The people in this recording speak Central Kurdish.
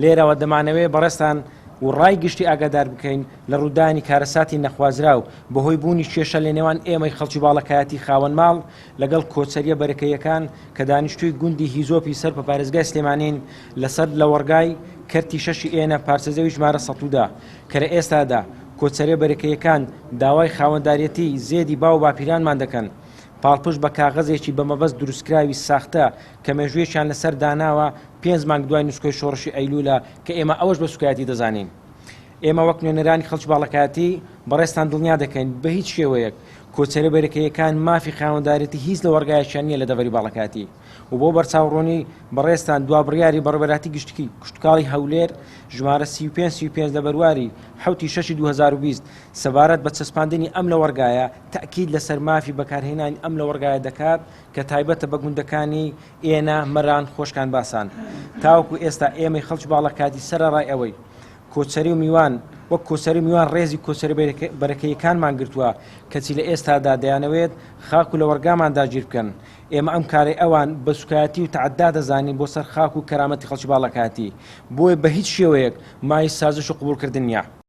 لێرەوە دەمانەوێ بەڕێزتان و ڕای گشتی ئاگادار بکەین لە ڕوودانی کارەساتی نەخوازراو بەهۆی بوونی کێشە لە نێوان ئێمەی خەڵکی باڵەکایەتی خاوەن ماڵ لەگەڵ کۆچەریە بەرەکەیەکان کە دانیشتووی گوندی هیزۆپی سەر بە پارێزگای سلێمانین لەسەر لەوەڕگای کەرتی شەشی ئێنە پارچە زەوی ژمارە 110 کە لە ئێستادا کۆچەریە بەرەکەیەکان داوای خاوەنداریەتی زێدی باو باپیرانمان دەکەن پاڵپشت بە کاغەزێکی بە مەبەست دروستکراوی ساختە کە مێژوویەکیان لەسەر داناوە پێنج مانگ دوای نسکۆی شۆڕشی ئەیلوولە کە ئێمە ئەوەش بە سوکایەتی دەزانین. ئێمە وەک نوێنەرانی خەڵکی باڵەکایەتی بەڕێزتان دڵنیا دەکەین بە هیچ شێوەیەک کۆچەرە بەرەکەیەکان مافی خاوەندارێتی هیچ لەوەڕگایەکیان نییە لە دەڤەری باڵەکایەتی و بۆ بەرچاوڕوونی بەڕێزتان دوا بڕیاری بەڕێوەبەرایەتی گشتیی کشتوکاڵی هەولێر ژمارە 35 35 لە بەرواری حەوتی شەشی 2020 سەبارەت بە چەسپاندنی ئەم لەوەڕگایە تەئکید لەسەر مافی بەکارهێنانی ئەم لەوەڕگایە دەکات کە تایبەتە بە گوندەکانی ئێنە، مەران، خۆشکان باسان. تاوەکو ئێستا ئێمەی خەڵکی باڵەکاتی سەرەڕای ئەوەی کۆچەری و میوان وەک کۆچەری و میوان ڕێزی کۆچەری بەرەکەیەکانمان گرتووە کەچی لە ئێستادا دەیانەوێت خاک و لەوەڕگامان داگیر بکەن. ئێمە ئەم کارەی ئەوان بە سوکایەتی و تەعەدا دەزانین بۆ سەر خاک و کەرامەتی خەڵکی باڵەکاتی. بۆیە بە هیچ شێوەیەک مایەی سازش و قبوڵکردن نییە.